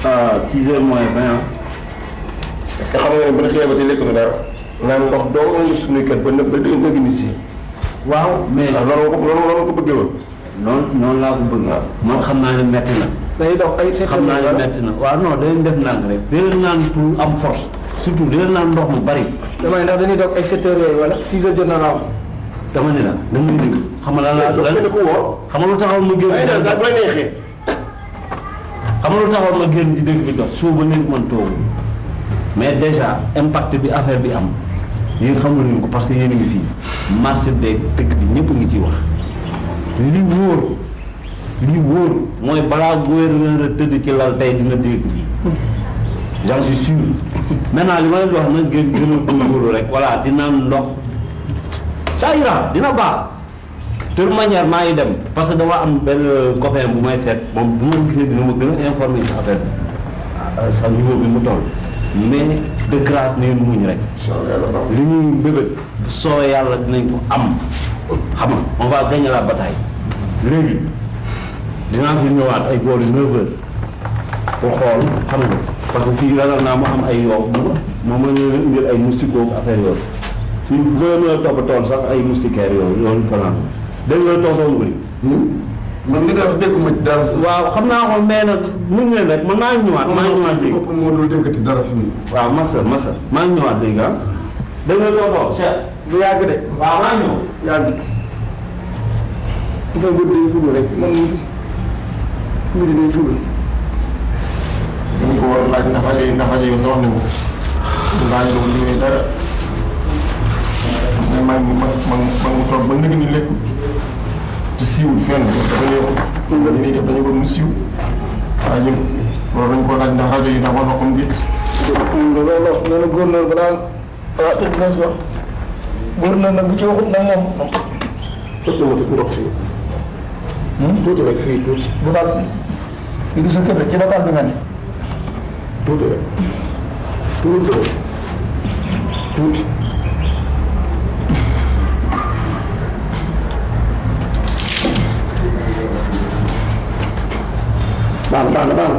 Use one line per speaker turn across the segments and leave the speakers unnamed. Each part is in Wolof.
6h moins 20 ans.
est-ce que xam nga ne bu ñu xëyee ba tey lekk na dara naan ndox doo nga suñuy kër ba nëgg ni si.
waaw mais
loolu ko bëggee woon.
noonu laa ko bëgg. man xam naa ne metti na.
day dox ay
xam naa ne metti na waaw non dañuy def ndànk rek. dinañ naan pour am force. surtout dinañ naan ndox mu bari.
damay ndax dañuy dox ay 7h yooyu wala 6h jot na la wax.
dama ne la da ngay dégg. xam nga lan la lan
ko woo.
xam nga lu taxaw ma génn.
ay daal sax bu la neexee.
xam nga lu taxaw ma génn di dégg bi dox suba ba léegi man toogu mais déjà impact bi affaire bi am yéen xamul leen ko parce que yéen a ngi fii marché beeg dëkk bi ñëpp ngi ciy wax li wóor mooy balaa gouverneur a tëdd ci lal tey dina dégg bi j'en suis sûr maintenant li ma leen di wax nag gën a góorgóorlu rek voilà dina ndox ça ira dina baax de toute manière maa ngi dem parce que dama am benn copain bu may seet moom bu ma gisee dina ma gën a informer ci affaire bi sa niveau bi mu toll mais de grâce neen muñ rek li ñuy mbébét bu soobee yàlla dinañ ko am xam nga on va gagner la bataille léegi dinaa fi ñëwaat ay boori 9h pour xool xam nga parce que fii ragal naa mu am ay yoo moom la ñu indil ay moustiquaires affaire yooyu fii bu ma la toppatoon sax ay moustiquaires yooyu loolu fanaan dégg nga toppatoo mu bëri.
man li nga wax dégguma ci dara.
waaw xam naa ko mais nag muñ leen rek man maa ngi ñëwaat léegi.
moo dul déggati dara fi mu.
waaw masa maa ngi ñëwaat léegi ah. dégg nga toppatoo Cheikh.
bu yàgg de.
waaw maa ngi ñëw.
yàgg. sa bët day fulu rek man mbir day fulu.
dañ ko war a laaj ndax rajo yi sa wax nañu ko. laaj boobu liggéey dara. mais maa ngi toog ba nëgg ni lekk te siiwul fenn dafa néew. dañuy def dañu bëgg mu siiw. waaye ñun loolu dañ ko laaj ndax rajo yi ndax war na ko mu gis.
loolu wax nee na gouverneur ba daal waaw tëj na si wax gouverneur nag bu ci waxut nag moom.
fekk ma tëj ndox fii. tuuti rek fii tuuti.
bu daal fii du sa kër rek ci local bi nga ne.
tuuti rek tuuti.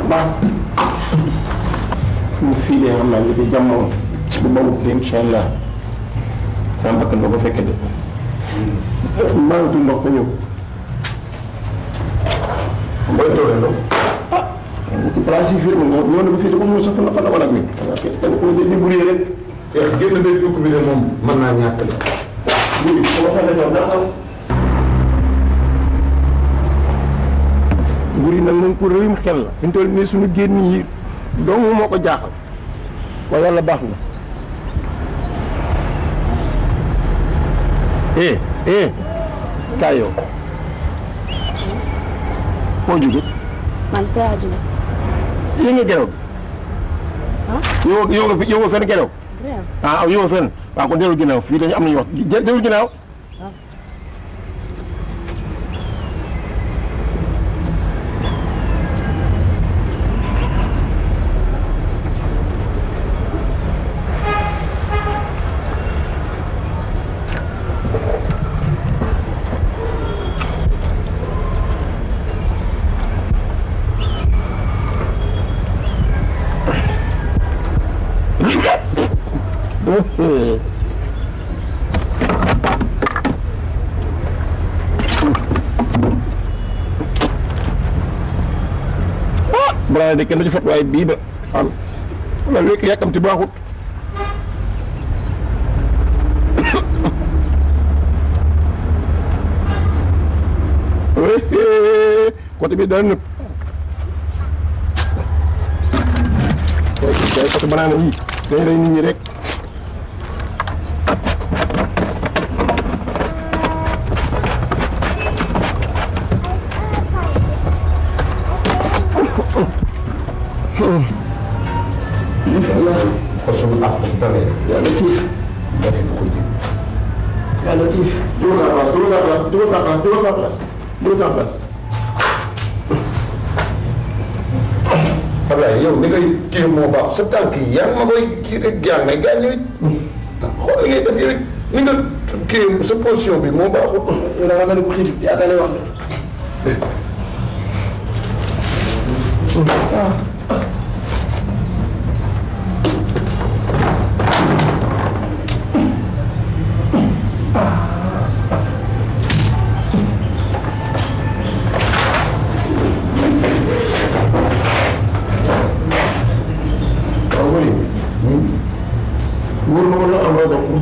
baax sama fii de xam naa li fi jàmmoon bu bawut de incha allah sama bakkan doo ko fekke de maa ngi tudd ndox ko ñëw booy toogee ndox ci place yi fii rek ñoo ne ba fii de comme sa fan la wanag bi kenn ko di débrouiller rek seex génn day tukk bi de moom mën naa ñàkk de lii sama sànni sax daa xam nguur yi nag moom pour réewum xel la fi ñu toll nii suñu génn yi dong moo ko jaaxal waaye yàlla baax na kaay yow foo jóge
man fee a jóge.
yéen nga geraw yow nga fenn geraw yow nga fenn waaw kon dellu ginnaaw fii dañu am nañu wax dellu ginnaaw balaa de kenn du ci fot waaye bii ba xam wala léegi yàkkamti baaxut côté bi daal nëpp côté banaana yi dañ rey nit ñi rek parce que ah dane
yaa Latif
dane du ko ji
yaa Latif.
dugal sa place Ablaye yow ni ngay kii moo baax sa tànk yi yaa ngi ma koy kii rek jàng ne gaañ yooyu xool li ngay def yow ni nga kii sa position bi moo baaxul.
yow da nga mel ni ku xiif yaa tane wax de.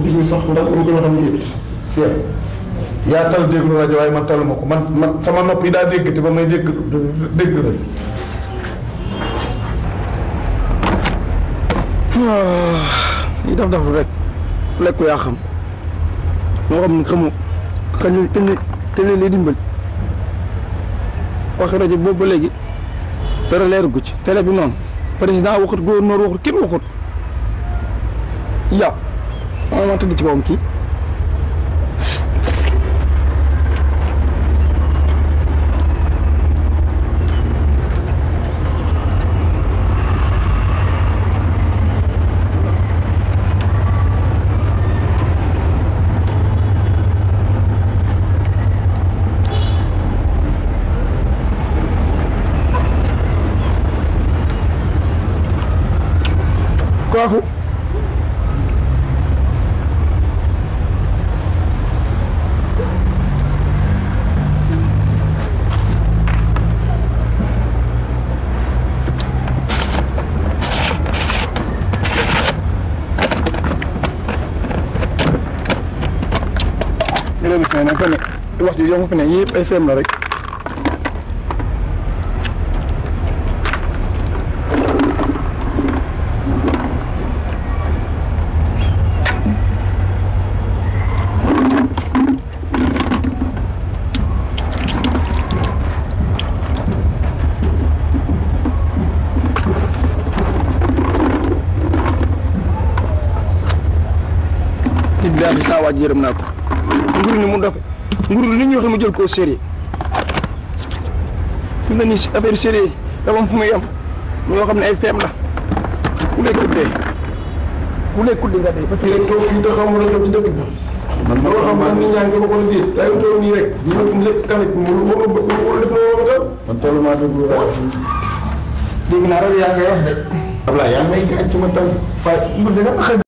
diglu sax ndax mu gën a xam nit Cheikh yaa tal déglu rajo waaye man taluma ko man sama nopp yi daa dégg te ba may dégg la
yi daf rek lekku yaa xam moo xam ne xamu kañ lay dimbali wax rajo boobu ba léegi dara leeragu ci télé bi noonu président waxut gouverneur waxut kenn waxut yow ma tëdd ci kawam kii kooku télévision nag fa ne wax ji yow fa ne yëpp ay feem la rek bi saa waaj yërëm naa ko nguru ni mu def nguru li ñuy wax ne mu jël koo sérieux fi mu ne nii affaire sérieux dafa am fu muy am ñoo xam ne ay feem la ku lekkul dee ku lekkul di nga dee. parce que toog fii te xamul la ci dëkk bi. man ma xam man nit ñaa ngi ko bëgg a jiit yaa ngi toog nii rek ñu ne monsieur Kanit mu def na woo ba man toll maa déglu dégg naa rek yaa ngay wax de. Ablaye yaa may gaañ sama tànk. waaye mu dëgg